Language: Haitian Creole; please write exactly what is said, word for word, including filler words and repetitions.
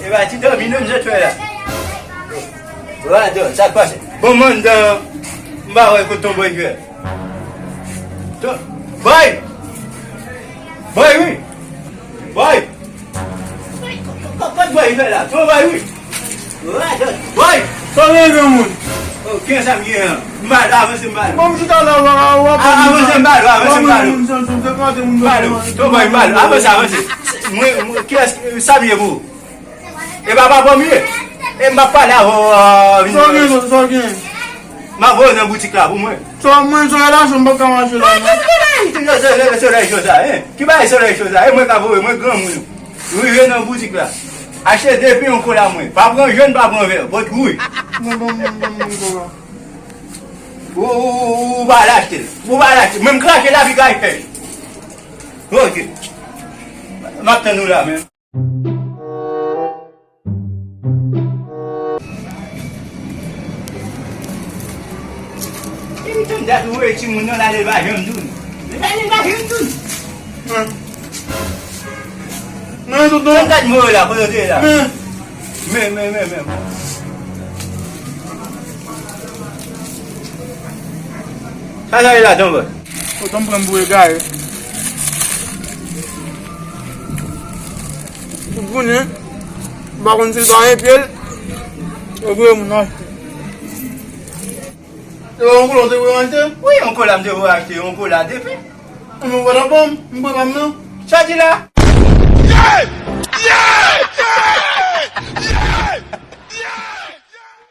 E pa ti dòmi non m sot fè la. Wa, sa k pase? Bon, mwen anndan, m pa wè kote ton bòy jwe. Ton, bòy! Bòy, wi! Bòy! Kot bòy jwe la? Ton bòy, wi! Wa, ton, bòy! Sa w gen, granmoun? Oh, kiyès sa m gen an? M ba l, avanse m ba l. Bon, m chita la, w ap, w ap, avanse m ba l, avanse m ba l. M ba l, ton bòy, m ba l, avanse, avanse. Mwen, mwen, kiyès, sa m ye pou ou? E pa papa m ye. E m ap pale avè w, euh, vin. Sa w gen, sa w gen? M ap voye w nan boutik la pou mwen. Sa mwen, sa relasyon m p ap ka mache la, non. Mwen, mwen, mwen, mwen, solèy cho sa, hein? Ki bagay solèy cho sa? E mwen ka voye, mwen granmoun. Rive nan boutik la. Achte de pen yon kola mwen. Pa pran jòn, pa pran vè. Pot wouj. Bon, bon, bon, bon, bon, bon. Ou, ou, ou, ou pa al achte l. Ou pa al achte l. Mwen, m krache la, pi kay fè. Ok. M ap tann ou la, men. E m tann dat ou voye timoun nan, l ale, l pa janm di w non. L ale, l pa janm di w non. Mwen, tonton. Tann dat m voye la, kote w te ye la? Men. Men, men, men, men. Sa, sa ye la, tonton? Otan m pran m pou egare. Ou konnen, m pa konn si l pa yon pye l, yo voye moun achte. Se pa yon kola w te voye achte? Wi, yon kola m te voye achte, yon kola de pen. Mwen, pa nan pòm, m pran pa m nan. Sa di la?